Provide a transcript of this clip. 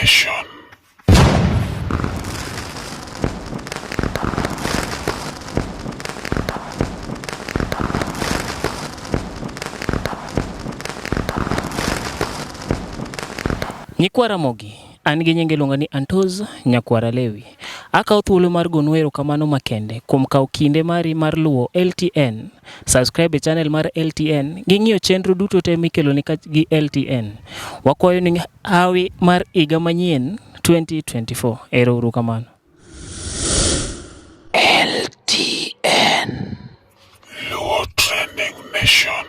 Nation. Nyikwa Ramogi, an gi nyinge iluonga ni Antos Nyakwara Lewi. Akawo thuolo mar gonu erokamano makende kuom kawo kinde mari mar luwo LTN. Subscribe e channel mar LTN gi ng'iyo chenro duto te mikeloni gi LTN. Wakwayo ni hawi mar higa manyien 2024. Ero uru kamano. LTN Luo Trending Nation.